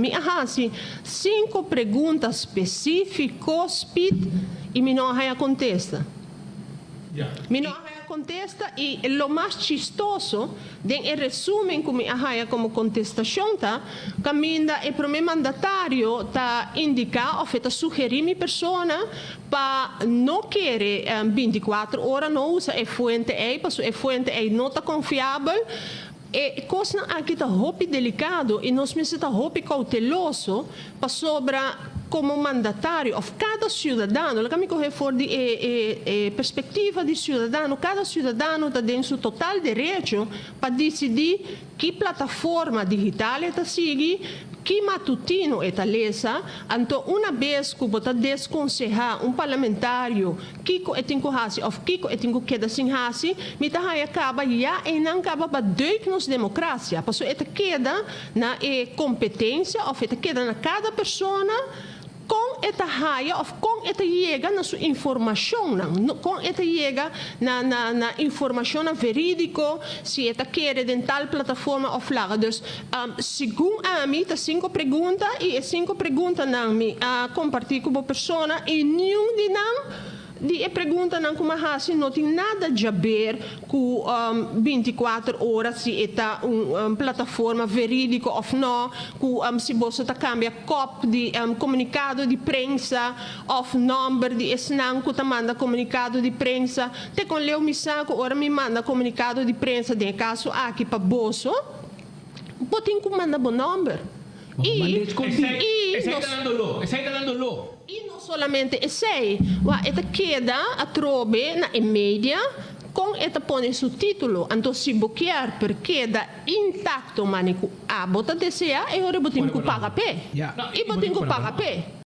Mi a hasi cinco pregunta specifico Speed y mi no a haya contesta. Mi no a haya contesta y lo mas chistoso den e resumen cu mi a haya como contestacion ta caminda e prome mandatario ta indica of e ta sugeri mi persona pa no kere 24 ora, no usa e fuente ey paso e fuente ey no ta confiabel. E kosnan aki ta hopi delikado i nos mester ta hopi kouteloso pasobra komo mandatario òf kada siudadano, laga mi kohe for di e e perspektiva di siudadano, kada siudadano ta den su total derecho pa disidí ki plataforma digital e ta sigui, ki matutino e ta lesa. Anto una bes ku bo ta deskonsehá un parlamentario kiko e tin ku hasi òf kiko e tin ku keda sin hasi, mi ta haña kaba ya einan kaba pa duik nos demokrasia, pasobra e ta keda na e kompetensia òf e ta keda na kada persona kon e ta haya òf kon e ta yega na su informashonnan, kon e ta yega na na na informashonnan verídiko, si e ta kere den tal plataforma òf laga. Dus, segun ami ta sinku pregunta i e sinku preguntanan mi a kompartí ku bo persona i niun di nan di e preguntanan ku mi a hasi no tin nada djaber ku 24 ora, si e ta un plataforma verídiko òf no, ku si boso ta kambia kòp di komunikado di prensa òf nòmber di esnan ku ta manda komunikado di prensa. Te kon leu mi sa ku ora mi manda komunikado di prensa, den e kaso aki pa boso, bo tin ku manda bo nòmber. Esei ta nan doló. Esei ta nan doló. I no solamente esei, wak e ta keda atrobe na e media kon e ta pone su título. Anto si bo kier per keda intakto mane ku abo ta deseá, e ora bo tin ku paga p'e. I bo tin ku paga p'e.